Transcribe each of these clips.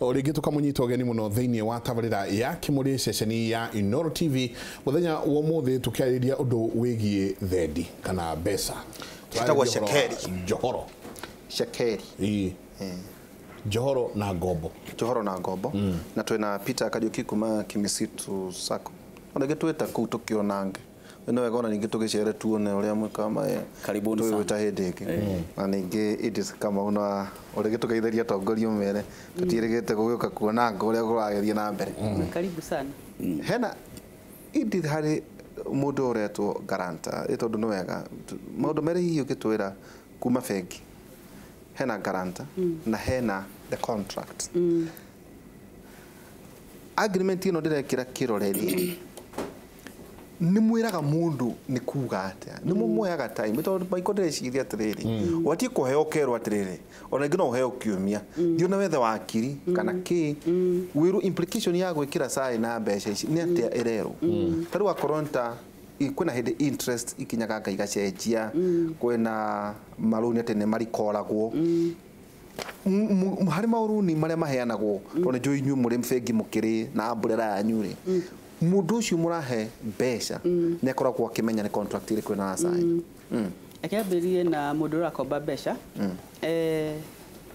O rĩngĩ tũkamũnyita ũgeni mũno thĩinĩ wa tabarĩra ya Kĩmũrĩ ceceni ya Inooro TV. Mũthenya wa ũmũthĩ tũkĩarĩrĩria ũndũ wĩgiĩ thendi kana mbeca. Citagwo cekeri. Njohoro. Cekeri. Ĩĩ. Njohoro na ngombo. Njohoro na ngombo. Na twĩna Peter Kariuki kuma Kimisitu Sacco. Ona gä twĩta kũu tũkĩonange. Nĩ wega ona ningĩ tũgĩcere tuone ũrĩa mwĩkaga maya. Karibuni sana. Tũgĩgwĩta hĩndĩ ĩngĩ. Na ningĩ Edith Kamau na ũrĩa tũgeitharia atongoria ũmere tũtiĩrĩgĩte gũgĩũka kuona ngo ũrĩa kũragĩthiĩ na mbere. Karibu sana. Hena Edith harĩ mũndũ ũretwo guarantor ĩ tondũ nĩ wega maũndũ merĩ hihi ũngĩtwĩra kuma bengi hena guarantor na hena the contract. Agreement ĩno ndĩrekĩra kĩrore rĩ nĩ mwĩraga mũndũ nĩ kuga atĩa nĩ mũmuoyaga time tondũ maiko ndĩreciria atĩrĩrĩ watie kũheo ũkerwo atĩrĩrĩ ona ingĩ no ũheo kiumia thiĩ na wethe wakiri kana kĩ wĩrwo implication ya gwĩkĩra sign na mbeca ici nĩ atĩa ĩrerwo ta rĩu akorwo nĩ ta kwĩna hĩndĩ interest ikinyaga nga igacenjia kwĩna marũni atĩ nĩ marikoragwo harĩ maũruni marĩa maheanagwo tondũ nĩ njũĩ inyuĩ mũrĩ bengi mũkĩrĩ na umbrella yanyu rĩ mũndũ ũcio mũrahe mbeca nĩ akoragwo akĩmenya nĩ contract ĩrĩkũ ĩna sign. Akĩambĩrĩrie na mũndũ ũrakomba mbeca.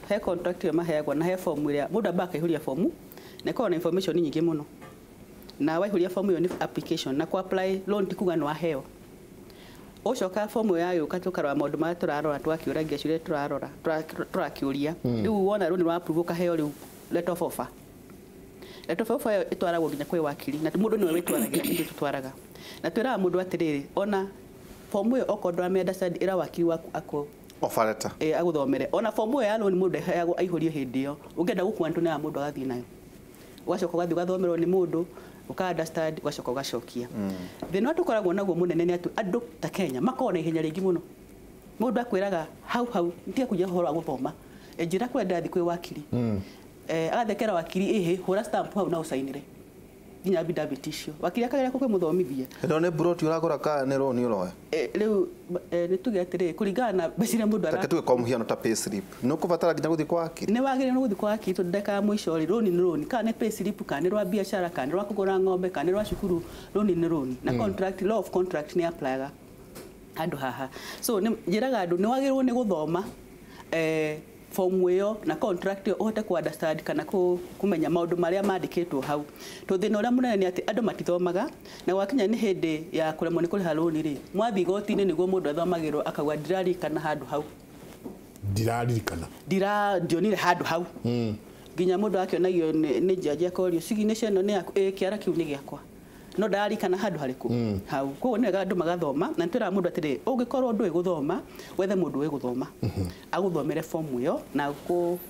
He contract ĩyo maheagwo na he fomu ĩrĩa mũndũ ambaga akaihũria fomu na ĩkoragwo na information nyingĩ mũno. Na waihũria fomu ĩyo nĩ application na ku apply loan ti kuga nĩ waheo. Ũcoka fomu ĩyo yagĩũka tũkarora maũndũ marĩa tũrarora tũgakĩũragia ciũria tũrarora tũrakĩũria. Rĩu wona rũni rwa approve ũkaheo rĩu letter of offer. Letter of offer ĩyo ĩtwaragwo nginya kwĩ wakiri na mũndũ nĩwe wĩtwaragĩra ithuĩ tũtwaraga. Na twĩraga mũndũ atĩrĩrĩ ona fomu ĩyo okorwo ndũramĩ understand ĩra wakiri waku akũ Offer letter. Agũthomere. Ona fomu ĩyo ya loan mũndũ aheagwo aihũrie hĩndĩ ĩyo. Ũngĩenda gũkua nĩtũneaga mũndũ agathiĩ nayo. Ũgacoka ũgathiĩ ũgathomerwo nĩ mũndũ ũka understand ũgacoka ũgacokia. Thĩna ũrĩa tũkoragwo naguo mũnene nĩ atĩ andũ ta Kenya makoragwo na ihenya rĩingĩ mũno. Mũndũ akwĩraga hau hau ntiga kũnjĩra ũhoro wa gũthoma. Njĩra kũrĩa ndĩrathiĩ kwĩ wakiri. Agathekera wakiri ĩhĩ hũra stamp hau na ũcainĩre. Nginya affidavit icio. Wakiri akageria kũmũthomithia. Ĩno nĩ broti ũragũra kana nĩ loan ũroya? Rĩu nĩ tuge atĩrĩrĩ kũringana na mbeca iria mũndũ ara Reke tuge kwa mũhiano ta pay slip. Nĩ ũkũbatara nginya gũthiĩ kwa wakiri? Nĩ wagĩrĩirwo nĩ gũthiĩ kwa wakiri tondũ ndagĩka ya mũico rĩ loan nĩ loan. Kana nĩ pay slip kana nĩ rwa biacara kana nĩ rwa kũgũra ng'ombe kana nĩ rwa cukuru loan nĩ loan. Na contract law of contract nĩ apply-aga handũ haha. So nĩ njĩraga andũ nĩ wagĩrĩirwo nĩ gũthoma fomu ĩyo na contract ĩyo ũhote ku understand kana kũmenya maũndũ marĩa mandĩkĩtwo hau. Tondũ thĩna ũrĩa mũnene nĩ atĩ andũ matithomaga na gwakinya nĩ hĩndĩ ya kũremwo nĩ kũrĩha loan rĩ mwathiĩ igoti-inĩ nĩguo mũndũ athomagĩrwo akauga ndiraririkana handũ hau. Ndiraririkana. Ndionire handũ hau. Nginya mũndũ akĩonagio nĩ njanji akorio signature ĩno nĩ yaku, ĩ kĩara kĩu nĩ gĩakwa. No ndaririkana handũ harĩkũ hau. Koguo nĩ wega andũ magathoma na nĩtwĩraga mũndũ atĩrĩ ũngĩkorwo ndũĩ gũthoma wethe mũndũ ũĩ gũthoma agũthomere fomu ĩyo na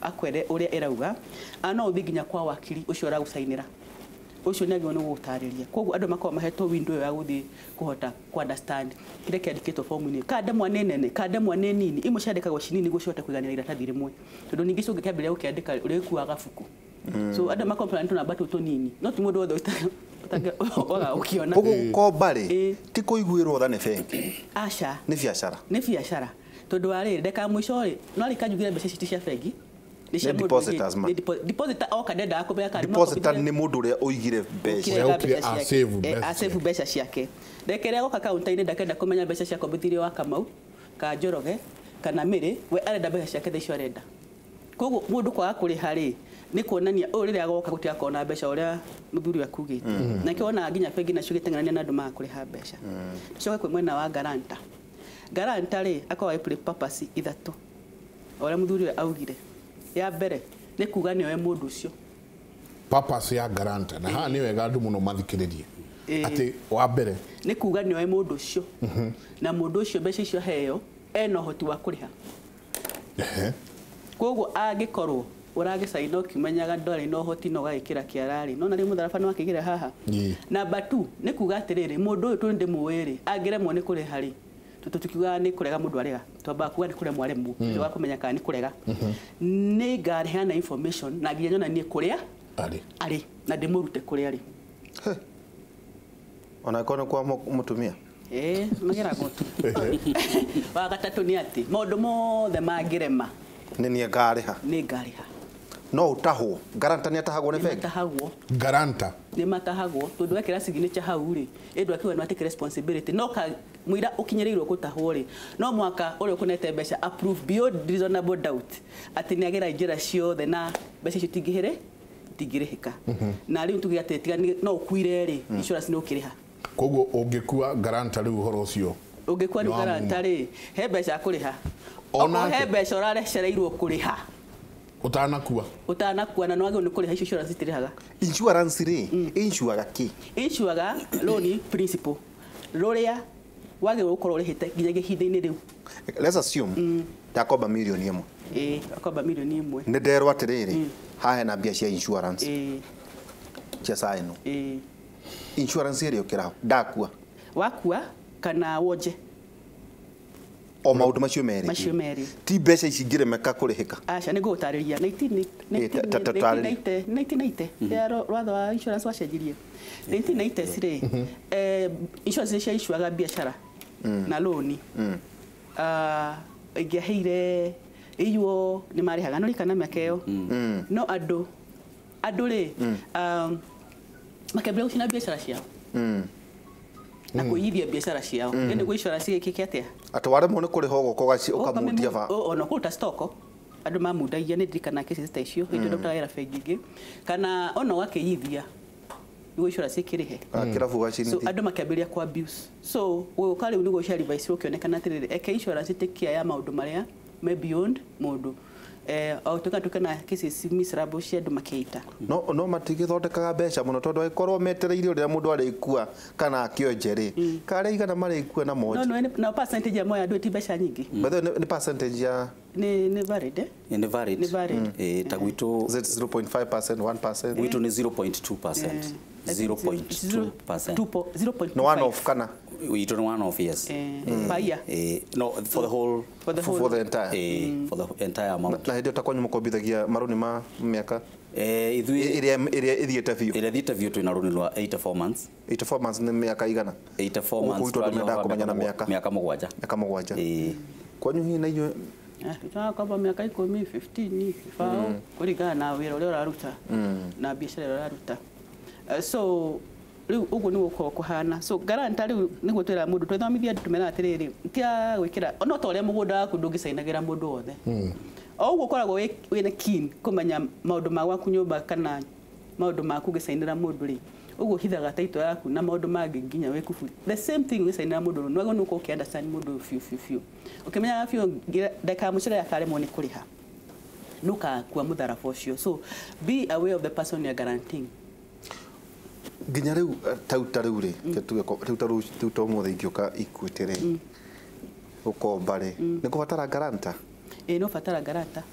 akwĩre ũrĩa ĩrauga. No ũthiĩ nginya kwa wakiri ũcio ũragũcainĩra. Ũcio nĩ agĩrĩirwo nĩ gũgũtarĩria. Koguo andũ makoragwo mahetwo window ĩyo ya gũthiĩ kũhota ku understand kĩrĩa kĩandĩkĩtwo fomu-inĩ. Kana ndemwa nĩ nene, kana ndemwa nĩ nini, imwe ciandĩkagwo ci nini nĩguo cihote kũiganĩra iratathi rĩmwe. Tondũ ningĩ icio ũngĩkĩambĩrĩria gũkĩandĩka ũrĩkuaga gabuku. So andũ makomplain tũnamba tũu tũnini. No ti mũndũ wothe waga gũkĩona. Koguo gũkomba rĩ, ti kũiguĩrwo tha nĩ bengi. Aca. Nĩ biacara. Nĩ biacara. Tondũ wa rĩrĩ, ndagĩka ya mũico rĩ, no rĩka njugire mbeca ici ti cia bengi. Nĩ cia Nĩ mũndũ ũngĩ. depositors ma. Nĩ depositor oka ndendaga kũmenya kana nĩ Depositor makombithia. nĩ mũndũ ũrĩa ũigire mbeca. Ũkire Ũrĩa ũkire mbeca ciake. a save mbeca A save ciake. mbeca ciake. Ndagĩka ĩrĩa agoka kaunta-inĩ ndakenda kũmenya mbeca ciakombithirio wa Kamau, ka Njoroge, kana Mĩrĩ, we arenda mbeca ciake thaa icio arenda. Koguo mũndũ kwaga kũrĩha rĩ, nĩ kuonania ũyũ rĩrĩa agoka gũtigakorwo na mbeca ũrĩa mũthuri akugĩte. Na nĩkĩo wonaga nginya bengi nacio igĩteng'erania na andũ maga kũrĩha mbeca. Tucoke kwĩ mwena wa guarantor. Guarantor rĩ, akoragwo agĩ play purpose ithatũ. O ũrĩa mũthuri ũyũ augire. Ya mbere nĩ kuga nĩoe mũndũ ũcio. Purpose ya guarantor. Na haha nĩ wega andũ mũno mathikĩrĩrie. Atĩ wa mbere nĩ kuga nĩoe mũndũ ũcio. Na mũndũ ũcio mbeca icio aheo ena ũhoti wa kũrĩha. Koguo angĩkorwo ũragĩcaina ũkĩmenyaga ndwarĩ na ũhoti na ũgagĩkĩra kĩara rĩ, nona rĩu mũtharaba nĩwakĩgĩra haha. Number 2 nĩ kuga atĩrĩrĩ mũndũ ũyũ tondũ ndĩmũĩ rĩ, angĩremwo nĩ kũrĩha rĩ, tũtiugaga nĩ kũrega mũndũ arega, twambaga kuga nĩ kũremwo aremwo, tũgaga kũmenya kana nĩ kũrega. Nĩ ngaheana information na nginya nyonanie kũrĩa arĩ. Arĩ na ndĩmũrute kũrĩa arĩ. Ona korwo nĩ kwa mũtumia. Mageragwo tu. Wa gatatũ nĩ atĩ maũndũ mothe mangĩrema Nĩ niĩ ngarĩha. Nĩ ngarĩha. No utahwo guarantor nĩ atahagwo nĩ bengi. Matahagwo. Guarantor. Nĩ matahagwo tondũ wekĩra signature hau rĩ, ĩndũ akiuga nĩ watake responsibility no ka mũira ũkinyĩrĩirwo gũtahwo rĩ, no mwaka ũrĩa ũkũnete mbeca approve beyond reasonable doubt atĩ nĩ agera njĩra ciothe na mbeca icio tingĩhĩrĩ tingĩrĩhĩka. Na rĩu tuge atĩ tiga no ũkuire rĩ, insurance nĩ ũkĩrĩha. Koguo ũngĩkua guarantor rĩu ũhoro ũcio Ũngĩkua rĩu Nĩ wa guarantor rĩ, he mbeca akũrĩha. Ona Okorwo he atĩa? mbeca ũrarecereirwo kũrĩha ũtanakua. Ũtanakua na nĩ wagĩrĩirwo nĩ kũrĩha icio insurance itirĩhaga. Insurance rĩ, insuraga kĩ? Insuraga loan principal rũrĩa wagĩrĩirwo gũkorwo ũrĩhĩte nginyagia ihinda-inĩ rĩu. Let's assume ndakomba mirioni 1. Ĩĩ, akomba mirioni 1. Nĩ nderwo atĩrĩrĩ, haha hena mbia cia insurance cia saa ĩno. Insurance ĩrĩ ũkĩra ndakua. Wakua kana wonje. O maũndũ macio merĩ. Macio merĩ. Ti mbeca ici ingĩremeka kũrĩhĩka. Aca nĩ ngũgũtarĩria. Ta tarĩria. 1990 rĩrĩa watho wa insurance wacenjirie 1990s rĩ, insurance nĩ ciaicuaga biacara na loni. Ingĩaheire iyuo nĩ marĩhaga no rikana mĩaka ĩyo no andũ rĩ, makĩambĩrĩria gũcina biacara ciao na kũiyithia biacara ciao. Ĩ nĩguo insurance ĩgĩkĩke atĩa? Atĩ waremwo nĩ kũrĩha ũgoka ũkamundia ba. Ona kũruta stock andũ mamundagia, nĩ ndirikana cases ta icio hĩndĩ ĩrĩa ndutaga wĩra bengi ĩngĩ, kana ona ũgakĩiyithia nĩguo insurance ĩkĩrĩhe. Kĩrabu So gacinithia. andũ makĩambĩrĩria ku abuse, so gũgũka rĩu nĩguo cia revise ũkĩonekana atĩrĩrĩ, eke insurance take care ya maũndũ marĩa me beyond mũndũ, o tuka tuka na cases miserable cia andũ makĩita. No matigĩthondekaga mbeca mũno tondũ angĩkorwo metereire ũrĩa mũndũ arĩkua kana akĩonje rĩ, karĩa igana marĩkua na No monje. no na percentage ya moya andũ ti mbeca nyingĩ. By the way, nĩ percentage ya Nĩ valid, eh? Nĩ valid. Nĩ valid. Ta gwitũ Is it 0.5%, 1%? Gwitũ nĩ 0.2%. 0.2%. 0.25. Nĩ one off kana? Gwitũ nĩ one off, yes. Per year. No, for the whole. For the For whole. the entire. For the entire amount. Na hĩndĩ ĩyo ta kwanyu mũkombithagia marũni ma mĩaka Ithuĩ ĩrĩa ĩthiĩte biũ? Ĩrĩa thiĩte biũ twĩna rũni rwa 84 months. 84 months nĩ mĩaka igana? 84 Gũkũ months. gwitũ andũ mendaga kũmenya na mĩaka. Mĩaka 7. Mĩaka 7. Kwanyu hihi na inyuĩ? Tũrakomba mĩaka 10, 15, 5, kũringana na wĩra ũrĩa ũraruta na biacara ĩrĩa ũraruta. So rĩu ũguo nĩguo gũkoragwo kũhana. So guarantor rĩu nĩguo twĩraga mũndũ, twĩthomithia andũ tũmeraga atĩrĩrĩ, tia gwĩkĩra no ta ũrĩa mũgũnda waku ndũngĩcainagĩra mũndũ wothe, o ũguo ũkoragwo wĩna keen kũmenya maũndũ ma gwaku nyũmba kana maũndũ maku ũgĩcainĩra mũndũ rĩ, ũguo hithaga title yaku na maũndũ mangĩ nginya wĩ kuburi. The same thing ũgĩcainĩra mũndũ, nĩ wagĩrĩirwo nĩ gũkorwo ũkĩ-understand mũndũ ũyũ biũ biũ biũ, ũkĩmenyaga biũ ndagĩka ya mũico rĩrĩa akaremwo nĩ kũrĩha nĩ ũgakua mũtharaba ũcio. So be aware of the person you are guaranteeing. Nginya rĩu tau ta rĩu rĩ, tuge rĩu ta rĩu rĩu ta ũmũthĩ ingĩũka Equity rĩ gũkomba rĩ, nĩ kũbatara guarantor? Ĩ, no batara guarantor.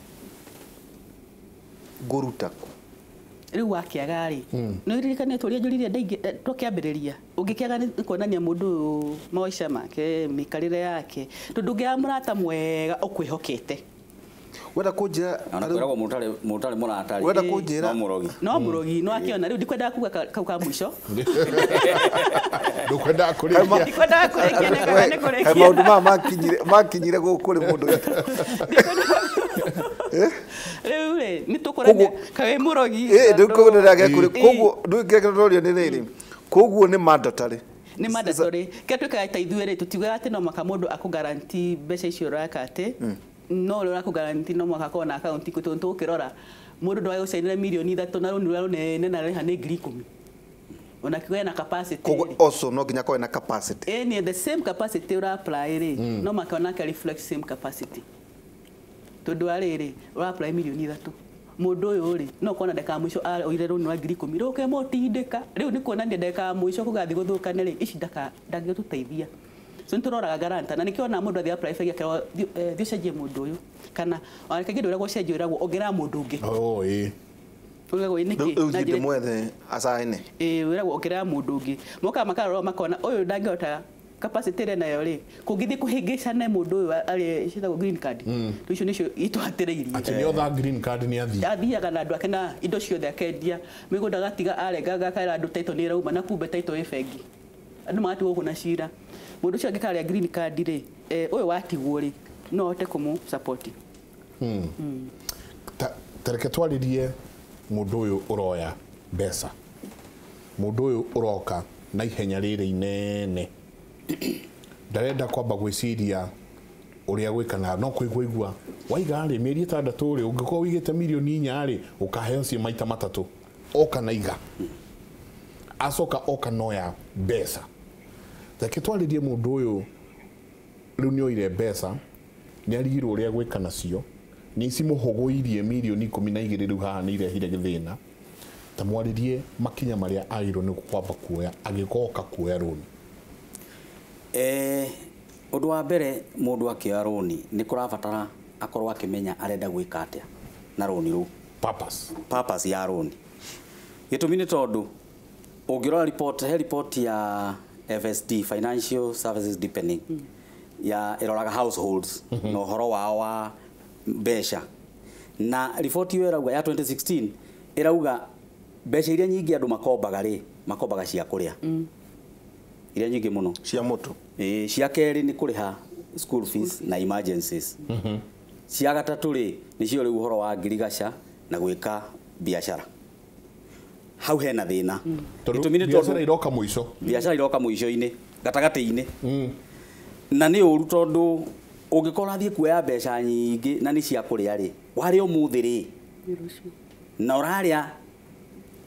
Ngũruta kũ? Rĩu wakĩaga rĩ, nĩ ũririkane tũrĩa njũririe ndaingĩ tũkĩambĩrĩria, ũngĩkĩaga nĩ kuonania mũndũ ũyũ maica make, mĩikarĩre yake, tondũ ndũngĩaga mũrata mwega ũkwĩhokete. Wenda kũnjĩra Ona kwĩragwo mũndũ ũtarĩ mũrata rĩ, Wenda kũnjĩra no mũrogi. No mũrogi no akĩona. Rĩu ndikwendaga kuga kau ka mũico. Ndũkwendaga kũrĩkia. Ndikwendaga kũrĩkia nĩ kana nĩ Kaĩ kũrĩkia. Maũndũ maya makinyire gũkũ rĩ mũndũ Rĩu rĩ, nĩ tũkũrania kaĩ mũrogi. Rĩu koguo nĩ kũrĩ Ĩĩ. koguo rĩu kĩrĩa tũrorio nĩ rĩrĩ, koguo nĩ mandatory? Nĩ mandatory. Kĩrĩa twĩkaga ta ithuĩ rĩ, tũtiugaga atĩ no mũhaka mũndũ akũ-guarantee mbeca icio ũraka, atĩ no ũrĩa ũrakũ-guarantee no mũhaka akorwo na akaunti, tondũ tũgũkĩrora mũndũ ndwage gũcainĩra mirioni 3 na rũni rũrĩa rũnene na rĩha nĩ 10,000, ona kiuga na capacity Koguo rĩ. Also no nginya akorwo na capacity. Ĩĩ, nĩ the same capacity ũra apply rĩ, no mũhaka onake reflect same capacity, tondũ wa rĩrĩ ũra apply mirioni 3, mũndũ ũyũ rĩ, no kuona ndagĩka ya mũico oire rũni rwa 10,000 rũke mũtindĩka. Rĩu nĩ kuonania ndagĩka ya mũico kũgathiĩ gũthũkane rĩ, ici ndangĩtũteithia. So nĩ tũroraga guarantor, na nĩkĩo ona mũndũ athiĩ apply bengi akerwo, "Thiĩ ũcenjie mũndũ ũyũ," kana ona kaingĩ ndwĩragwo ũcenjie, wĩragwo ongerera mũndũ ũngĩ. Oh, ĩĩ. Ũragwo ĩ nĩkĩ? Rĩu Na thiĩ njĩra- ndĩmwethe acaine. Ĩĩ, wĩragwo ongerera mũndũ ũngĩ. Mokaga makarora makona ũyũ ndangĩhota capacity ĩrĩa nayo rĩ, kũngĩthiĩ kũhĩngĩcane mũndũ ũyũ arĩ ciĩtagwo green card, mm. Icio nĩcio itũhatĩrĩirie. Atĩ nĩ otha green card nĩ athiĩ. Athiaga na andũ ake na indo ciothe, akendia mĩgũnda, agatiga arengaga, akaera andũ title nĩ ĩrauma, na kumbe title ĩ bengi, andũ magatigwo gũkũ na cira. Mũndũ ũcio angĩkarĩa green card rĩ, ũyũ watigwo rĩ, no ahote kũmũ support. Ta Tareke twaririe mundu uyu uroya mbeca, mundu uyu uroka na ihenya riri inene, ndarenda kwamba gwiciria uria gwika na no kuigua waiga ri mieri 6 ri ungikorwo wigite milioni 4 ri ukaheo cie maita 3 oka na iga acoka oka noya mbeca. Reke twaririe mundu uyu riu ni oire mbeca, ni arigirwo uria gwika nacio, ni cimuhuguirie milioni 12 riu haha ni irehire githina. Ta mwaririe makinya maria agirwo ni kwamba kuoya agigoka kuoya runi. Undu wa mbere mundu akioya runi ni kurabatara akorwo akimenya arenda gwika atia na runi ru, purpose ya runi. Gitumi ni tondu ungirora report, he report ya FSD, Financial Services Deepening, ya iroraga households na uhoro wao wa mbeca, na report iyo irauga ya 2016 irauga mbeca iria nyingi andu makombaga ri makombaga cia kuria iria nyingi muno cia mutu, cia keri ni kuriha school fees na emergencies, cia gatatu ri nicio riu uhoro wa ngirigaca na gwika biashara. Hau hena thina. Gitumi ni tondu iroka muico, biashara iroka muico-ini gatagati-ini, na ni uru tondu ungikorwo thie kuoya mbeca nyingi na ni cia kuria ri waria umuthi ri na uraria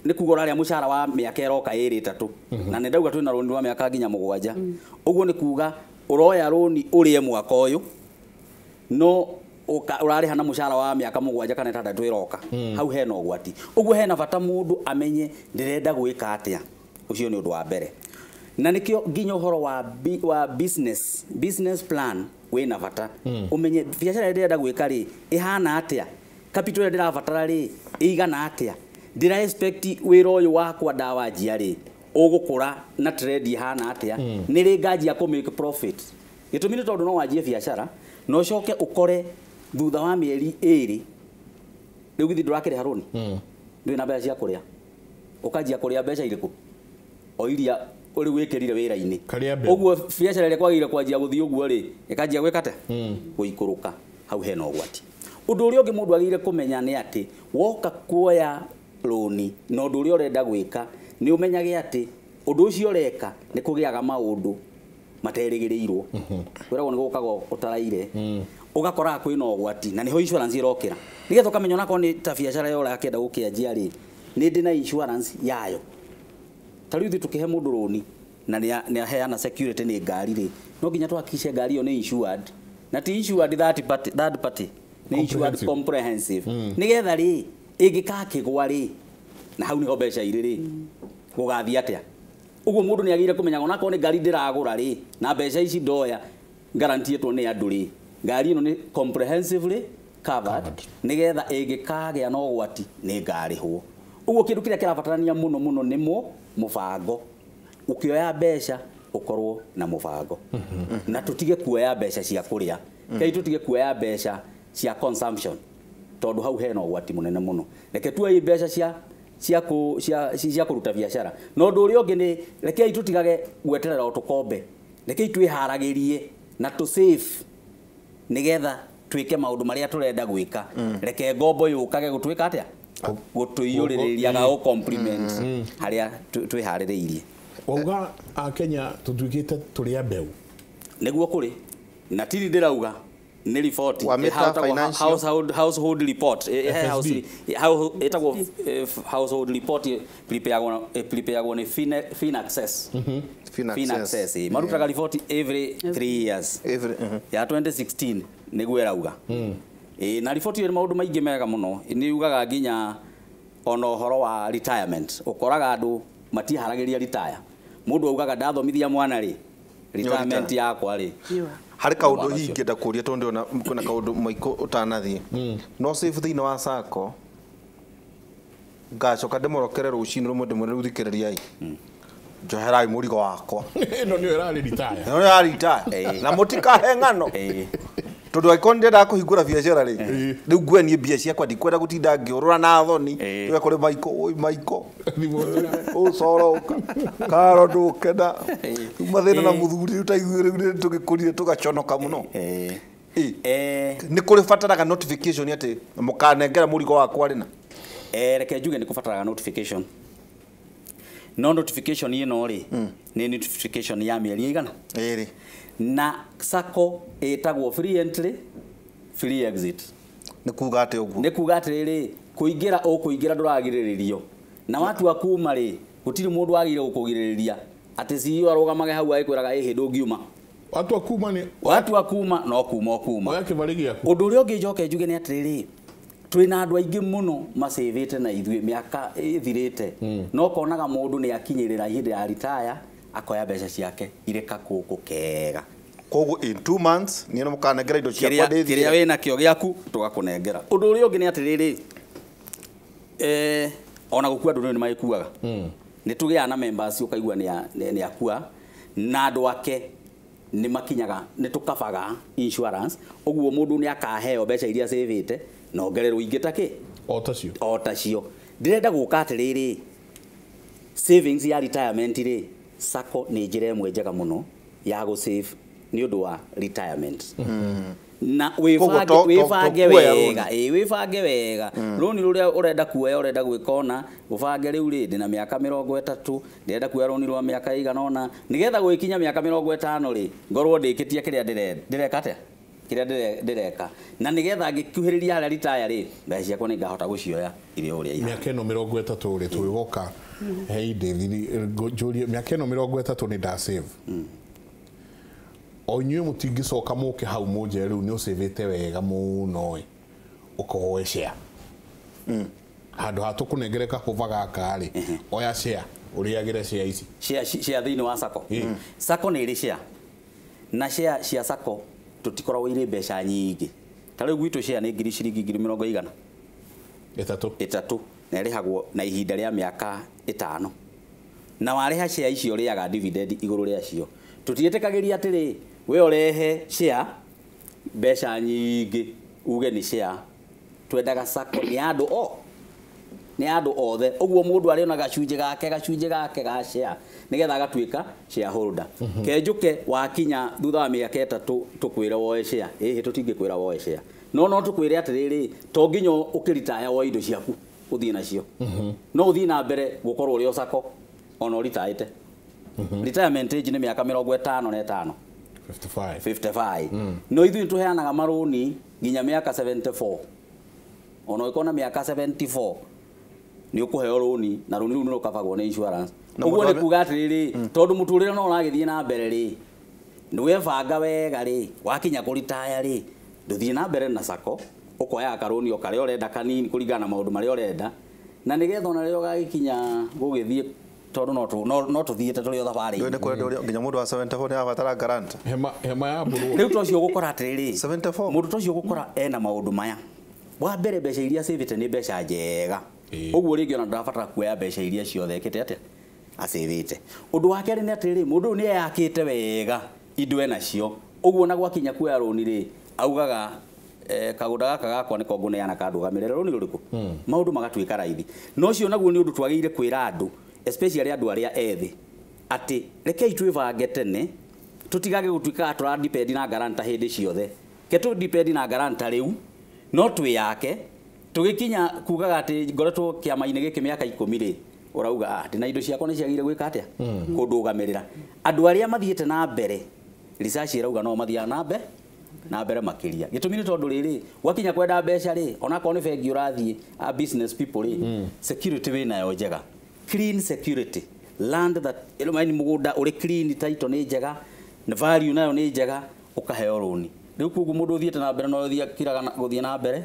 ni kuga uraria mucara wa miaka iroka 2 3, na ni ndauga twina runi rwa miaka nginya 7. Uguo ni kuga uroya runi urie mwaka uyu no urariha na mucara wa miaka 7 kana 6 iroka. Hau hena ugwati. Uguo hena bata mundu amenye ndirenda gwika atia. Ucio ni undu wa mbere, na nikio nginya uhoro wa business plan wina bata. Umenye biashara ndirenda gwika ri ihana atia, capital ĩrĩa ndĩrabatara ri ĩigana atia, ndĩra expect wĩra ũyũ wakwa ndawanjia ri ũgũkũra na trend ihana atia, nĩ rĩ nganjia kũ make profit. Gĩtũmi nĩ tondũ no wanjie biashara na ũcoke ũkore thutha wa mĩeri 2 rĩu githĩ ndũrakĩrĩha rũni, ndũrĩ na mbeca cia kũrĩa, ũkanjia kũrĩa mbeca irĩkũ o iria ũrĩ wĩkĩrire wĩra-inĩ. Ũguo biashara ĩrĩa kwagĩrĩire kwanjia gũthiĩ ũguo rĩ ĩkanjia gwĩka atĩa, gũikũrũka. Hau hena ũgwati. Ũndũ ũrĩa ũngĩ mũndũ agĩrĩire kũmenya nĩ atĩ woka kuoya rũni na ũndũ ũrĩa ũrenda gwĩka nĩ ũmenyage atĩ ũndũ ũcio ũreka nĩ kũgĩaga maũndũ materĩgĩrĩirwo. Kwĩragwo nĩ gũkaga ũtaraire, ũgakoraga kwĩna ũgwati, na nĩho insurance ĩrokĩra, nĩgetha ũkamenya onakorwo nĩ ta biashara ĩyo ũrakĩenda gũkĩanjia rĩ nĩ ndĩ na insurance yayo. Ta rĩu ithuĩ tũkĩhe mũndũ rũni na nĩ aheana security nĩ ngari rĩ, no nginya tũhakikice ngari ĩyo nĩ insured, na ti insured third party, nĩ insured comprehensive, nĩgetha rĩ ĩngĩkakĩgwa rĩ na hau niho mbeca irĩ rĩ gũgathiĩ atĩa. Ũguo mũndũ nĩ agĩrĩire kũmenya onakorwo nĩ ngari ndĩragũra rĩ na mbeca ici ndoya guaranteetwo nĩ andũ rĩ, ngari ĩno nĩ comprehensively covered, nĩgetha ĩngĩkagĩa na ũgwati nĩ ngarĩhwo. Ũguo kĩndũ kĩrĩa kĩrabatarania mũno mũno nĩ mũbango. Ũkĩoya mbeca ũkorwo na mũbango, na tũtige kuoya mbeca cia kũrĩa, kai tũtige kuoya mbeca cia consumption, tondu hau hena ũgwati mũnene mũno. Reke tuoye mbeca cia kũruta biacara. Na ũndũ ũrĩa ũngĩ nĩ rekei tũtigage gweterera o tũkombe, rekei twĩharagĩrie na tũ save nĩgetha twĩke maũndũ marĩa tũrenda gwĩka. Reke ngombo yũkage gũtwĩka atĩa, gũtũiyũrĩrĩria ga gũ compliment harĩa twĩharĩrĩirie. Wauga a Kenya tũtuĩkĩte tũrĩ a mbeũ nĩguo kũrĩ na tiri ndĩrauga nĩ report household report ĩtagwo household report prepareagwo nĩ Finaccess. Finaccess marutaga report every 3 years ya 2016 nĩguo ĩrauga. Na report ĩyo nĩ maũndũ maingĩ mega mũno, nĩ yugaga nginya ona ũhoro wa retirement. Ũkoraga andũ matiharagĩria retire, mũndũ augaga ndathomithia mwana rĩ retirement yakwa rĩ. Harĩ kaũndũ hihi ingĩenda kũria tondũ ndĩrona kwĩna kaũndũ Maiko ũtanathiĩ, no save thĩinĩ wa sacco ngacoka ndĩmũrokere rũcinĩ rũmwe ndĩmwĩre rĩu thikĩrĩriai, njoherai mũrigo wakwa ĩno nĩyo ĩrarĩ retire, ĩno nĩyo ĩrarĩ retire, na mũtikahe ng'ano tondu angĩkorwo nĩndĩrendaga kũhingũra biacara rĩ, rĩu nguoya niĩ mbia ciakwa, ndikwenda gũtinda ngĩũrũra na thoni tuge kũrĩ Maiko, oi Maiko ũcoroka karo ndũkena rĩu mathĩna na mũthuri rĩu ta ithuĩ rĩu nĩ tũgĩkũrire tũgaconoka mũno. Nĩ kũrĩ bataraga notification atĩ mũkanengera mũrigo wakwa rĩ na reke njuge nĩ kũbataraga notification. No notification ĩno rĩ nĩ notification ya mĩeri ĩigana? Ĩrĩ. Na sacco ĩtagwo free entry free exit. Nĩ kuga atĩ ũguo? Nĩ kuga atĩrĩrĩ, kũingĩra ũkũingĩra ndũragirĩrĩrio, na watua kuma rĩ gũtirĩ mũndũ wagĩrĩire gũkũgirĩrĩria atĩ CEO arũgamage hau agĩkwĩraga ĩhĩ ndũngiuma. Watua kuma nĩ watua kuma no kuma ũkuma. Oya kĩbarĩ gĩaku. Ũndũ ũrĩa ũngĩ njoke njuge nĩ atĩrĩrĩ, twĩna andũ aingĩ mũno macĩvĩte na ithuĩ mĩaka ĩthirĩte, no konaga mũndũ nĩ akinyĩrĩra ihinda ya ritaya akoya mbeca ciake irĩ kakũkũ kega. Koguo in 2 months niĩ nĩ mũkanengera indo ciakwa kĩrĩa ndĩthiĩre. wĩna kĩo gĩaku tũgakũnengera. Ũndũ ũrĩa ũngĩ nĩ atĩrĩrĩ, ona gũkua andũ nĩ magĩkuaga. Nĩ tũgĩaga na members ũkaigua nĩ akua na andũ ake nĩ makinyaga, nĩ tũkabaga insurance, ũguo mũndũ nĩ akaheo mbeca iria acĩvĩte na ongererwo ingĩ ta kĩ? O tacio. O tacio. Ndĩrenda gũka atĩrĩrĩ, savings ya retirement rĩ, sacco nĩ njĩra ĩmwe njega mũno ya gũ save nĩ ũndũ wa retirement. Na wĩbange wega, wĩbange wega. Rũni rũrĩa ũrenda kuoya, ũrenda gwĩka ona, ũbange rĩu rĩ, ndĩna mĩaka 30, ndĩrenda kuoya rũni rwa mĩaka ĩigana ũna, nĩgetha gwĩkinya mĩaka 50 rĩ, ngorwo ndĩkĩtie kĩrĩa ndĩreka atĩa? Kĩrĩa ndĩreka. Na nĩgetha ngĩkuhĩrĩria harĩa retire rĩ, mbeca ciakwa nĩngahota gũcioya irĩ o ũrĩa ihana. Mĩaka ĩno 30 rĩ, tũgĩgoka he ndĩthiri njũrie mĩaka ĩno 30 nĩ nda save. O inyuĩ mũtingĩcoka mũke hau mũnjĩre rĩu nĩ ũcĩvĩte wega mũno ĩ, ũkoe share. Handũ ha tũkũnengere kahũva gaka rĩ, oya share, ũrĩagĩre share ici. Share thĩinĩ wa sacco. Sacco nĩ ĩrĩ share. Na share cia sacco tũtikoragwo irĩ mbeca nyingĩ. Ta rĩu gwitũ share nĩ ngiri ciringi ngiri mĩrongo igana. Ĩtatũ. Ĩtatũ. Na ĩrĩhagwo na ihinda rĩa mĩaka 5. Na warĩha share icio ũrĩaga dividend igũrũ rĩacio. Tũtiĩtĩkagĩria atĩrĩ, we ũrehe share mbeca nyingĩ uge nĩ share. Twendaga sacco nĩ andũ o. Nĩ andũ othe. Ũguo mũndũ arĩona gacunjĩ gake ga share nĩgetha agatuĩka shareholder. Kenjũke wakinya thutha wa mĩaka 3 tũkwĩre woe share. Ĩhĩ tũtingĩkwĩra woe share. No tũkwĩre atĩrĩrĩ, to nginya ũkĩritaya woe indo ciaku ũthiĩ nacio. No ũthiĩ na mbere gũkorwo ũrĩ o sacco ona ũritaĩte. Retirement age nĩ mĩaka 55. 55. 55. No ithuĩ tũheanaga marũni nginya mĩaka 74. Ona ũngĩkorwo na mĩaka 74 nĩ ũkũheo rũni na rũni rũu nĩ rũkabagwo nĩ insurance. Ũguo nĩ kuga atĩrĩrĩ, tondũ mũtũrĩre no ũragĩthiĩ na mbere rĩ, nĩ webanga wega rĩ, wakinya kũritaya rĩ, ndũthiĩ na mbere na sacco, ũkoyaga karũni o karĩa ũrenda kanini kũringana na maũndũ marĩa ũrenda, na nĩgetha ona rĩrĩa ũgagĩkinya gũgĩthiĩ tondũ no tũthiĩte tũrĩ o thabarĩ. Nĩ kwenda ũrĩa nginya mũndũ wa 74 nĩ abatara grant. Hema ya mbũrũ. Rĩu to ũcio ũgũkora atĩrĩrĩ, 74. Mũndũ to ũcio ũgũkora ena maũndũ maya. Wa mbere mbeca iria acĩvĩte nĩ mbeca njega. Ũguo rĩngĩ ona ndarabatara kuoya mbeca iria ciothe ekĩte atĩa? Acĩvĩte. Ũndũ wa kerĩ nĩ atĩrĩrĩ, mũndũ ũyũ nĩ eyakĩte wega indo enacio. Ũguo na gwakinya kuoya rũni rĩ, augaga kagũnda gaka gakwa nĩko ngũneana kandũgamĩrĩre rũni rũrĩkũ? Maũndũ magatuĩka raithi. No ũcio naguo nĩ ũndũ twagĩrĩire kwĩra andũ, especially andũ arĩa ethĩ, atĩ rekei twĩbange tene, tũtigage gũtuĩka tũra depend na guarantor hĩndĩ ciothe. Ke tũ depend na guarantor rĩu, no twĩyake, tũgĩkinya kugaga atĩ ngoretwo kĩama-inĩ gĩkĩ mĩaka 10 rĩ, ũrauga ndĩna indo ciakwa nĩ ciagĩrĩire gwĩka atĩa? Kũndũgamĩrĩra. Andũ arĩa mathiĩte na mbere, research ĩrauga no mathiaga na mbere na mbere makĩria. Gĩtũmi nĩ tondũ rĩrĩ, gwakinya kwenda mbeca rĩ, onakorwo nĩ bengi ũrathiĩ, a business people rĩ, security wĩnayo njega. Clean security. Land that ĩno mũgũnda ũrĩ clean, title nĩ njega, na value nayo nĩ njega, ũkaheo rũni. Rĩu koguo mũndũ ũthiĩte na mbere no ũthiĩ akiraga gũthiĩ na mbere,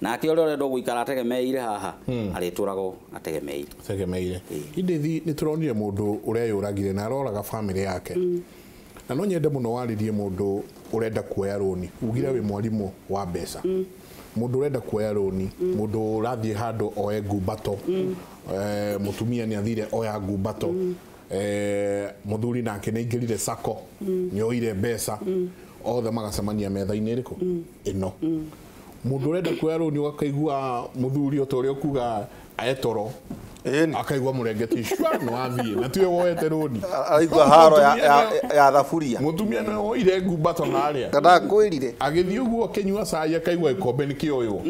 nake ũrĩa ũrenda gũikara ategemeire haha, arĩtũragwo ategemeire. Ategemeire. Indĩ nĩ tũronire mũndũ ũreyũragire na aroraga family yake. Na no nyende mũno warĩrie mũndũ ũrenda kuoya rũni. Ugire wĩ mwarimũ wa mbeca. Mũndũ ũrenda kuoya rũni, mũndũ ũrathiĩ handũ oe ngumbato, mũtumia nĩ athire oya ngumbato, mũthuri nake nĩ aingĩrire sacco, nĩ oire mbeca, othe magacemania metha-inĩ ĩrĩkũ? Ĩno. Mũndũ ũrenda kuoya rũni ũgakaigua mũthuri o ta ũrĩa ũkuga etoro, Akaigua mũrengeti cua nĩ wathiĩ na tiwe woete rũni. Araigua haro ya thaburia. Mũtumia nĩwe woire ngumbato harĩa. Kana kwĩrire. Agĩthiĩ ũguo akĩnyua cai akaigua gĩkombe nĩ kĩoywo.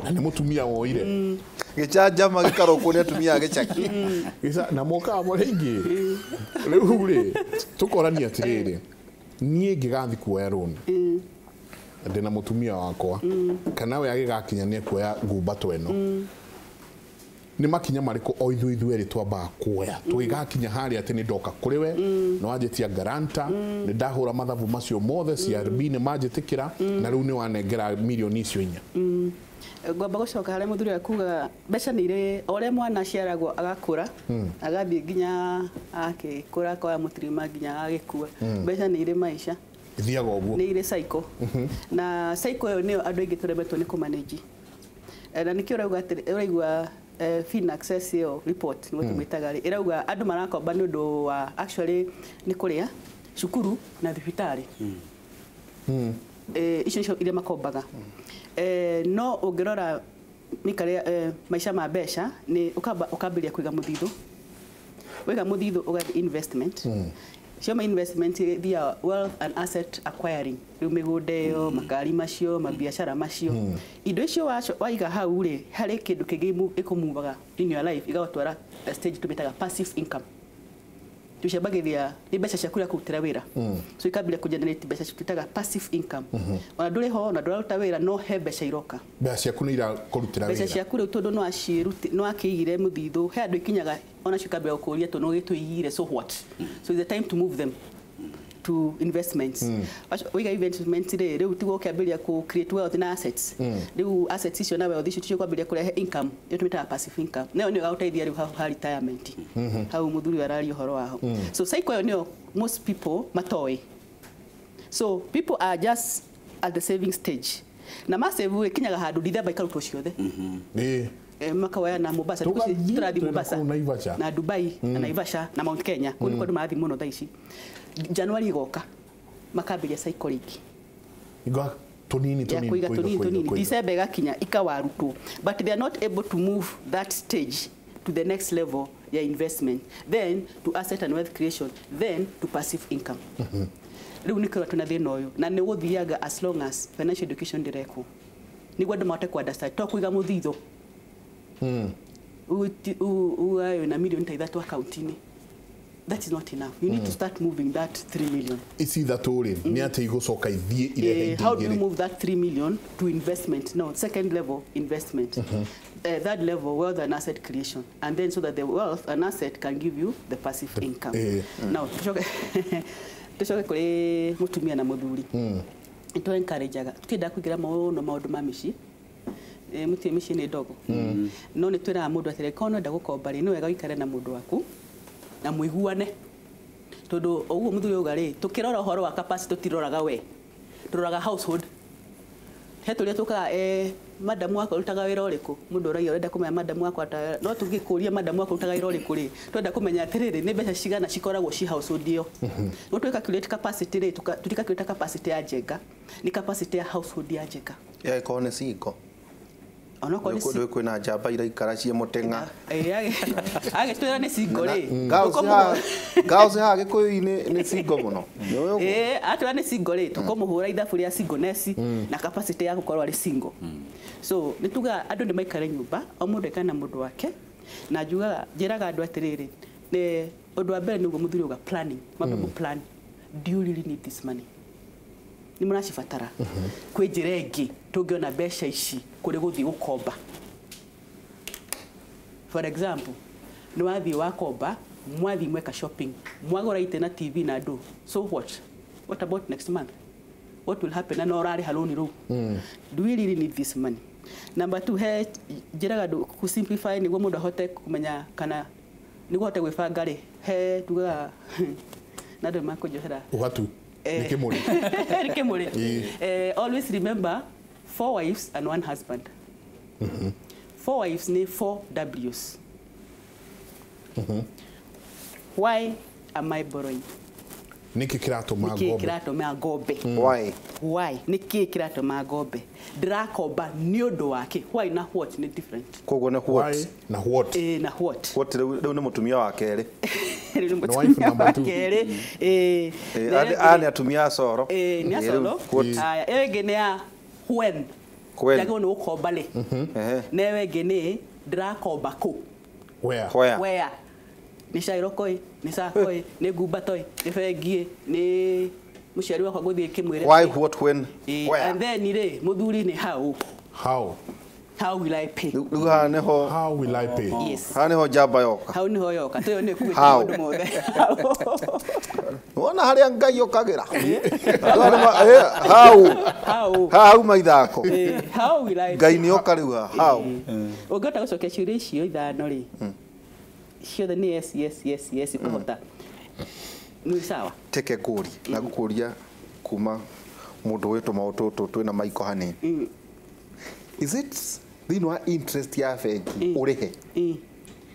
Na nĩ mũtumia woire. Gĩcanjama gĩkarokwo nĩ atumia a gĩcagi. Na mokaga marĩ aingĩ. Rĩu rĩ tũkorania atĩrĩrĩ, niĩ ngĩgathiĩ kuoya rũni ndĩna mũtumia wakwa kana we agĩgakinya nĩ ekuoya ngumbato ĩno, nĩ makinya marĩkũ o ithuĩ ithuerĩ twambaga kuoya tũgĩgakinya harĩa atĩ nĩ ndoka kũrĩ we nĩ wanjĩtia guarantor, nĩ ndahũra mathabu macio mothe, CRB nĩ manjĩtĩkĩra na rĩu nĩ wanengera mirioni icio inya. Ngwamba gũcoka harĩa mũthuri akuga mbeca nĩ irĩ o ũrĩa mwana aciaragwo agakũra agathiĩ nginya akĩkũra akoya mũtirima nginya agĩkua, mbeca nĩ irĩ maica ithiaga ũguo, nĩ irĩ cycle na cycle ĩyo nĩyo andũ aingĩ tũremetwo nĩ kũmanage. Na nĩkĩo ũrauga atĩrĩ, ũraigua FinAccess ĩyo report nĩguo tũmĩtaga rĩ, ĩrauga andũ marakomba nĩ ũndũ wa actually nĩ kũrĩa cukuru na thibitarĩ. Icio nĩcio iria makombaga. No ũngĩrora mĩikarĩre maica ma mbeca nĩ ũkambĩrĩria kũiga mũthithũ, waiga mũthithũ ũgathiĩ investment. Cio ma investment ithiaga wealth and asset acquiring, rĩu mĩgũnda ĩyo, makari macio, mabiacara macio, indo icio waiga hau rĩ, harĩ kĩndũ kĩngĩ ĩkũmuvaga in your life igagũtwara stage tũmĩtaga passive income. Tucambagĩria nĩ mbeca ciaku iria kũrutĩra wĩra, so ikambĩrĩria kũgenerate mbeca twĩtaga passive income. Ona ndũrĩ ho, ona ndũraruta wĩra, no he mbeca iroka. Mbeca ciaku nĩ irakũrutĩra mbeca wĩra. Ciaku rĩu tondũ no akĩigire mũthithũ, he andũ ikinyaga onacio ikambĩrĩria gũkũria tondũ no gĩtũigire, so what, so it's the time to move them to investments. Waiga investment rĩ, rĩu tiguo ũkĩambĩrĩria kũ create wealth na assets. Rĩu assets icio na wealth icio ticio kwambĩrĩria kũrehe income ĩyo tũmĩtaga passive income, nayo nĩyo ĩgagũteithia rĩu hau ha retirement, hau mũthuri ũyũ araria ũhoro waho. So cycle ĩyo nĩyo most people matoĩ. So people are just at the saving stage na masave ĩkinyaga handũ December ikarutwo ciothe. Makawaya na Mombasa. Tũgathiĩ tũrathiĩ twĩna Mombasa kũu Naivasha. Na Dubai na Naivasha na Mount Kenya, kũu nĩkuo andũ marathiĩ mũno thaa ici. January igoka makambĩrĩria cycle rĩngĩ Iga tũnini ya tũnini kũiga tũnini tũnini. kũiga. December ĩgakinya ikawarutwo, but they are not able to move that stage to the next level ya investment, then to asset and wealth creation, then to passive income. Rĩu nĩkĩo twĩna thĩna ũyũ na nĩ gũthiaga as long as financial education ndĩrekwo nĩguo andũ mahote kũ-understand to kũiga mũthithũ ugayo na milioni ta ithatũ akaunti-inĩ, that is not enough. You need to start moving that 3 million. Ici ithatũ rĩ, nĩ atĩ igũcoka ithiĩ irehe indo How do you igĩrĩ. Move that 3 million to investment? No, second level investment. Third level, wealth and asset creation. And then so that the wealth and asset can give you the passive income. Now, tucoke kũrĩ mũtumia na mũthuri. Nĩ tũ encourage-aga. Tũtiendaga kũingĩra mũno maũndũ ma mĩciĩ. Mũtirĩ mĩciĩ nĩ ndogo. No nĩ twĩraga mũndũ atĩrĩ, korwo nĩwenda gũkomba rĩ, nĩ wega ũikare na mũndũ waku na mũiguane, tondũ ũguo mũthuri auga rĩ, tũkĩrora ũhoro wa capacity tũtiroraga we, tũroraga household. He tũrĩa tũkaga madamu wakwa ũrutaga wĩra ũrĩkũ, mũndũ ũragia ũrenda kũmenya madamu wakwa arutaga, no tũngĩkũria madamu wakwa ũrutaga wĩra ũrĩkũ rĩ, twenda kũmenya atĩrĩrĩ, nĩ mbeca cigana cikoragwo ci household ĩyo. No twĩ calculate capacity rĩ, tũti calculate capacity ya Njenga, nĩ capacity ya household ya Njenga. Ĩkorwo nĩ cingo. Onokorwo nĩ Ndũĩ kwĩna njamba iraikara ciĩ mũteng'a. Agĩtwĩra nĩ cingo rĩ, Girls haha gĩkũyũ-inĩ nĩ cingo mũno. Nĩ ũĩ ũguo? Atwĩra nĩ single rĩ, tũkũmũhũra ithabu rĩa singleness na capacity ya gũkorwo arĩ single. So nĩ tugaga andũ nĩ maikare nyũmba, o mũndũ aikare na mũndũ wake, na njugaga njĩraga andũ atĩrĩrĩ, nĩ ũndũ wa mbere nĩguo mũthuri auga planning, mambe mũ plan, do you really need this money? Nĩ mũracibatara? Kwĩ njĩra ĩngĩ tũngĩona mbeca ici kũrĩ gũthiĩ gũkomba? For example, nĩ wathiĩ wakomba, mwathiĩ mweka shopping, mwagũra itĩ na TV na ndũ, so what about next month? What will happen? Na no ũrarĩha loan rũu. Do we really need this money? Number two, he njĩraga andũ ku simplify nĩguo mũndũ ahote kũmenya kana nĩguo ahote gwĩbanga rĩ, he tugaga na andũ makũnjohera. Ũgatu nĩ kĩmũrĩ. Nĩ kĩmũrĩ. Ĩĩ. Always remember four wives and one husband. Four wives ni four W's. Why am I borrowing? Nĩkĩ kĩratũma nĩkĩ ngombe? Kĩratũma ngombe? Why? Why? Nĩkĩ kĩratũma ngombe? Ndĩrakomba nĩ ũndũ wake. Why na what nĩ different. Koguo nĩ what? Why na what? Ĩ, na what. What rĩu nĩ mũtumia wa kerĩ. Rĩu nĩ Nĩ wife mũtumia number wa two. kerĩ. Ĩ, Eh, na ĩrĩa aya ĩngĩ- nĩ atumia a coro. Ĩ, nĩ Eh, rĩu acoro. what? Aya, ĩyo ĩngĩ nĩ ya when. When. Njagĩrĩirwo nĩ gũkomba rĩ? Ehe. Na ĩyo ĩngĩ nĩ ndĩrakomba kũ? Where? Where? Where? Nĩ cairoko ĩ, nĩ sacco ĩ, nĩ ngumbato ĩ, nĩ bengi ĩ, nĩ mũciari wakwa ngũthiĩ kĩmwĩre. Why, what, when, Ĩ, where? and then rĩ, mũthuri nĩ how. How? How will I pay? Rĩu haha nĩho How will I pay? Yes. haha nĩho njamba yoka. Hau nĩho yoka. Tũyũ nĩ kuĩte How? maũndũ mothe. Wona harĩa Ngai okagĩra. Andũ aya nĩma- hau. How? Haha hauma ithako. Ĩ, how will I Ngai nĩoka rĩu haha. How? Ũngĩhota gũcokia ciũria icio ithano rĩ, ciothe nĩ yes, yes, yes, yes, ũkũhota. Nĩ sawa. Teke ngũrie na ngũkũria kuma mũndũ wĩ tũmaũndũ tũtũ twĩna maiko hanini. Is it thĩinĩ wa interest ya bengi ũrĩhe? Ĩ.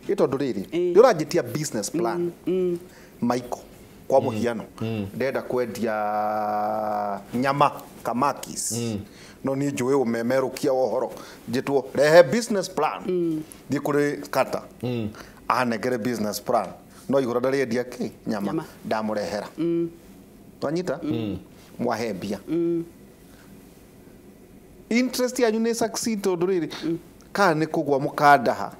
Ĩ tondũ rĩrĩ Ĩ. nĩ ũranjĩtia business plan maiko kwa mũhiano ndenda kwendia nyama kamakis no niĩ njũĩ ũmemerũkia wa ũhoro njĩtwo rehe business plan thiĩ kũrĩ kata anengere business plan no igũra ndarĩendia kĩ nyama Nyama. ndamũrehera twanyita mwahe mbia interest yanyu nĩ succeed tondũ rĩrĩ kana nĩ kũgwa mũkandaha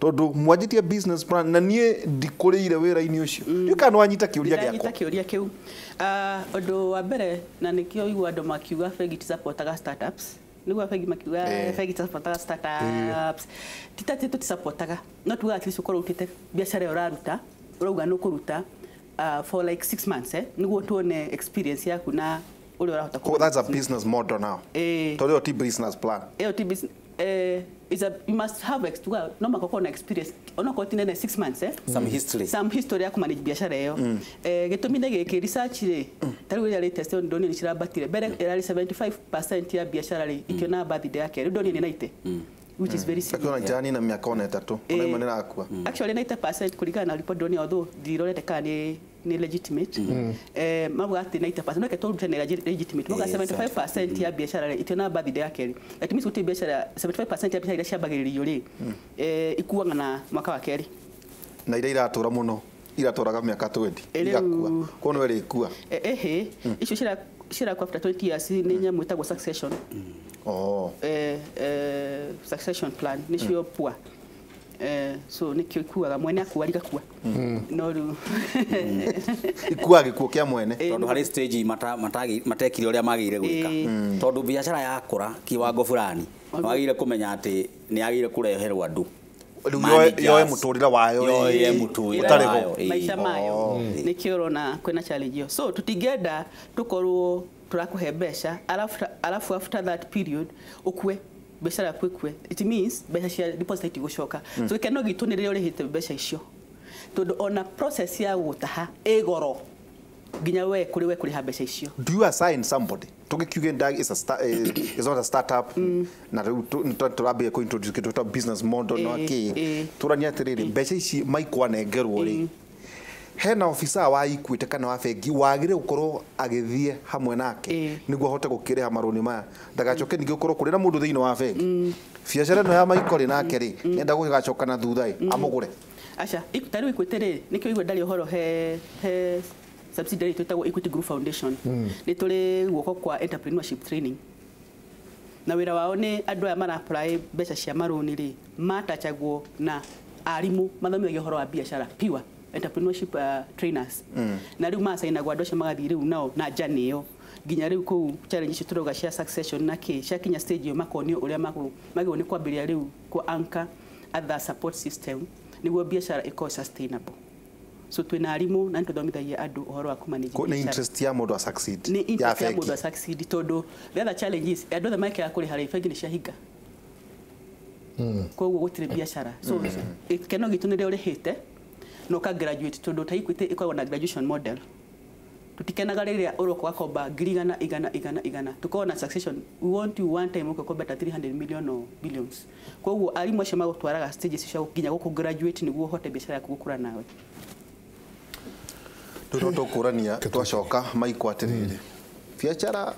tondũ mwanjĩtie business plan na niĩ ndikũrĩire wĩra-inĩ ũcio ndiũ kana nĩwanyita kĩũria Ndĩranyita gĩakwa. kĩũria kĩu. Ah, ũndũ wa mbere na nĩkĩo igua andũ makiuga bengi tisupportaga startups, nĩguo bengi makiuga Eh. bengi tisupportaga startups, ti ta tũtisupportaga, no tugaga at least ũkorwo ũrutĩte biacara ĩyo ũraruta, ũrauga nĩ ũkũruta for like 6 months, nĩguo tuone experience yaku na ũrĩa ũrahota Koguo that's a business model now. Eh. Tondũ ĩyo ti business plan. Ĩyo ti business, is a, you must have tuga no maka ũkorwo na experience onokorwo ti nene, 6 months, Some history. Some history ya kũmanage biacara ĩyo. Gĩtũmi nĩ gĩkĩ, research rĩ, ta rĩu ĩrĩa latest ĩyo ndonire nĩ cirambatire. Mbere ĩrarĩ 75% ya biacara rĩ ikĩona birthday yake, rĩu ndonire nĩ 90, which is very Akiona serious. njani na mĩaka ona ĩtatũ ona ĩmwe nĩrakua. Actually 90% kũringana na report ndonire, although ndirorete kana nĩ legitimate, mauga atĩ 90%, no reke tũrute nĩ legitimate, mauga 75% ya biacara rĩ itiona birthday ya kerĩ. That means gũtirĩ biacara, 75% ya biacara iria ciambagĩrĩrio rĩ, ikuaga na mwaka wa kerĩ. Na iria iratũra mũno iratũraga mĩaka 20 Rĩu- igakua koguo no ĩrĩkua. Ehe, icio cirakua after 20 years nĩ nyamũ ĩtagwo succession. Oh. Succession plan nĩcio pua, so nĩkĩo ikuaga, mwene akua rigakua, no rĩu Ikuaga gĩkuũ kĩa mwene. Tondũ harĩ stage matekire ũrĩa magĩrĩire gwĩka, tondũ biacara yakũra kiwango fulani wagĩrĩire kũmenya atĩ nĩ yagĩrĩire kũreherwo andũ. Rĩu Managers. yoe mũtũrĩre wayo. Yoe Ĩ, mũtũrĩre ũtarĩ ho. wayo, ĩ. Maica mayo nĩkĩo ũrona kwĩna challenge ĩyo. So tũtingĩenda tũkorwo tũrakũhe mbeca alafu after that period ũkue, biacara yaku ĩkue. It means mbeca cia deposit itigũcoka. So gĩkeno gitũ nĩ rĩrĩa ũrĩhĩte mbeca icio, tondũ ona process ya gũtaha ĩ goro nginya we kũrĩ we kũrĩha mbeca icio. Do you assign somebody tugikiuge ndag is a is not a startup na riu turambia ku introduce kindu ta business model no ki turania atiriri mbeca ici maikwanengerwo ri hena officer wa Equity kana wa bengi wagire gukorwo agithie hamwe nake niguo ahote gukiriha marũni maya ndagacoke ningĩ gukorwo kũrĩ na mũndũ thĩinĩ wa bengi biacara ĩno ya maiko rĩ nake rĩ nenda gũgacoka na thutha ĩ amũgũre. Aca, ta rĩu Equity rĩ, nĩkĩo igua ndarĩ ũhoro he subsidiary twĩtagwo Equity Group Foundation. Nĩ tũrĩ guoko kwa entrepreneurship training, na wĩra wao nĩ andũ aya mara apply mbeca cia marũni rĩ, matachagwo na arimũ mathomithagia ũhoro wa biacara, pure entrepreneurship trainers, na rĩu macainagwo andũ acio magathiĩ rĩu nao na njani ĩyo nginya rĩu kũu challenge icio tũrauga cia succession na kĩ ciakinya stage ĩyo makonio ũrĩa magĩrĩirwo nĩ kwambĩrĩria rĩu kũ anchor other support system nĩguo biacara ĩkorwo sustainable. So twĩna arimũ na nĩtũthomithagia andũ ũhoro wa kũmanage Nĩ biacara. interest ya mũndũ a succeed Nĩ ya interest ya bengi. mũndũ a succeed, tondũ the other challenge is andũ othe mekĩaga kũrĩha rĩ, bengi nĩ ciahinga, koguo gũtirĩ biacara. So gĩkeno gitũ nĩ rĩrĩa ũrĩhĩte na ũka graduate, tondũ ta Equity ĩkoragwo na graduation model. Tutikenaga rĩrĩa ũroka ũgakomba ngiri igana igana igana igana, tũkorwo na succession. We want you one time ũke ũkombe ta 300 million or billions. Koguo arimũ acio magũtwaraga stages cia nginya gũkũ graduate nĩguo ũhote biacara yaku gũkũra nawe. Tũno tũkũrania twacoka maikwa atĩrĩrĩ biacara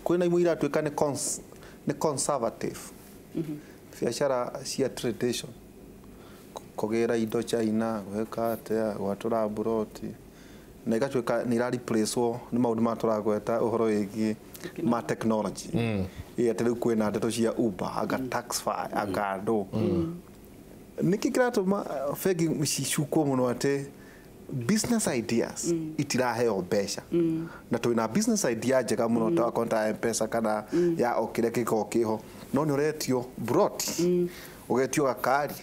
kwĩna imwe iratuĩka nĩ conservative biacara cia tradition kũgĩra indo China gwĩka atĩa gwatũra mburoti na igatuĩka nĩ ira replacewo nĩ maũndũ maya tũragweta ũhoro wĩgiĩ ma technology ĩ atĩ rĩu kwĩna ndeto cia Uber anga Taxify anga andũ nĩkĩ kĩratũma bengi cicukwo mũno atĩ business ideas itiraheo mbeca na twĩna business idea njega mũno ta akaunti ya M-Pesa kana ya o kĩrĩa kĩkoragwo kĩho no nĩ ũretio broti ũgetio gakari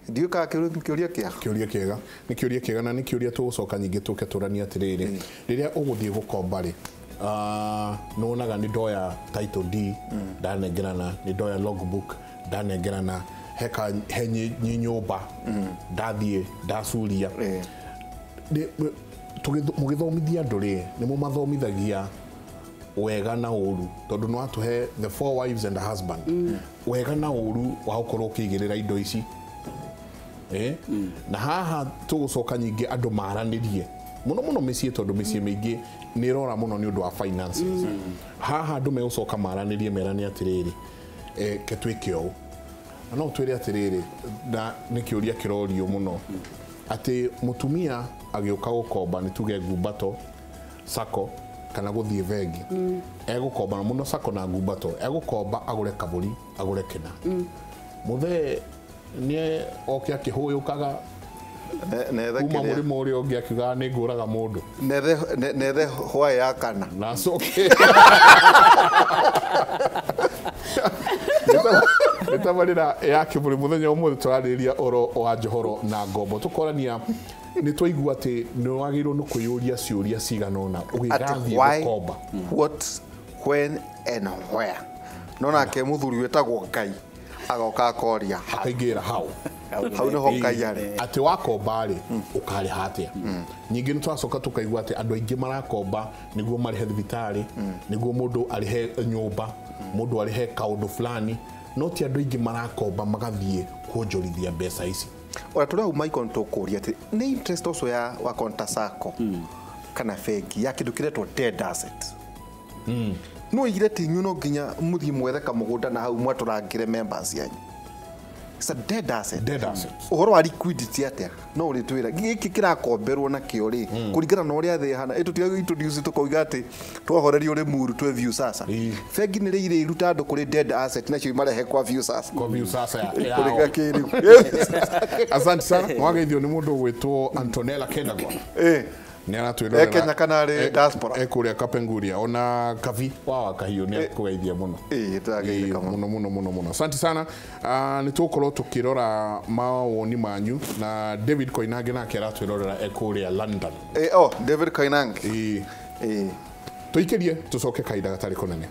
ndiũĩ kana kĩũria kĩega kĩũria kĩega nĩ kĩũria kĩega na nĩ kĩũria tũgũcoka nyingĩ tũke tũranie atĩrĩrĩ rĩrĩa ũgũthiĩ gũkomba rĩ nĩ wonaga nĩ ndoya title deed ndanengerana nĩ ndoya logbook ndanengerana heka he nyi nyũmba ndathiĩ ndacuria mũgĩthomithia andũ rĩ nĩ mũmathomithagia wega na ũru tondũ nĩ watũhe the four wives and a husband wega na ũru wa gũkorwo ũkĩigĩrĩra indo ici na haha tũgũcoka nyingĩ andũ maranĩrie mũno mũno mĩciĩ tondũ mĩciĩ mĩingĩ nĩ ĩrora mũno nĩ ũndũ wa finances haha andũ megũcoka maranĩrie merane atĩrĩrĩ ke twĩke ũũ na no twĩre atĩrĩrĩ na nĩ kĩũria kĩrorio mũno atĩ mũtumia agĩũka gũkomba nĩ tuge ngumbato sacco kana gũthiĩ bengi egũkomba na mũno sacco na ngumbato egũkomba agũre kabũri agũre kĩna mũthee nĩ oke akĩhũyũkaga kuma mũrĩmo ũrĩa ũngĩ akiugaga nĩ ngũraga mũndũ nethe hwaĩ ya kana na acoke nĩtabarĩra ya kĩbũrĩ mũthenya ũmũthĩ tũrarĩrĩria ũhoro wa njohoro na ngombo tũkorania nĩ twaigua atĩ nĩ wagĩrĩirwo nĩ kwĩyũria ciũria cigana ũna ũgĩgathiĩ gũkomba what when and where no nake mũthuri wĩtagwo Ngai agoka akoria akaingĩra hau hau nĩho Ngai arĩ atĩ wakomba rĩ ũkarĩha atĩa nyingĩ nĩ twacoka tũkaigua atĩ andũ aingĩ marakomba nĩguo marĩhe thibitarĩ nĩguo mũndũ arĩhe nyũmba mũndũ arĩhe kaũndũ fulani no ti andũ aingĩ marakomba magathiĩ kuonjorithia mbeca ici ona tũrĩ hau Michael tũkũria atĩ nĩ interest ũcio ya wakonta sacco kana bengi ya kĩndũ kĩretwo dead asset no igire ti inyuĩ no nginya mũthiĩ mwethe kamũgũnda na hau mwatũrangĩre members yanyu. It's a dead asset. Dead asset. Ũhoro wa liquidity atĩa no ũrĩtwĩra gĩkĩ kĩrakomberwo nakĩo rĩ kũringana na ũrĩa thĩ ĩhana ĩtũtiga introduce tũkoiga atĩ twahorerio Limuru twĩ view sasa bengi nĩ rĩ iruta andũ kũrĩ dead asset nacio imarehe kwa view sasa kwa view sasa ya kũrĩka kĩrĩu. Asante sana wageithio nĩ mũndũ ũgwĩtwo Antonella Kendagwa nĩ aratwĩrorera Kenya kana arĩ diaspora kũrĩa Kapenguria ona Kavi wa Kahiũ nĩ akũgeithia mũno mũno mũno mũno mũno. Asante sana nĩ tũgũkorwo tũkĩrora mawoni manyu na David Koinange nake aratwĩrorera e kũrĩa London. David Koinange tũikĩrie tũcoke kahinda gatarĩ kũnene.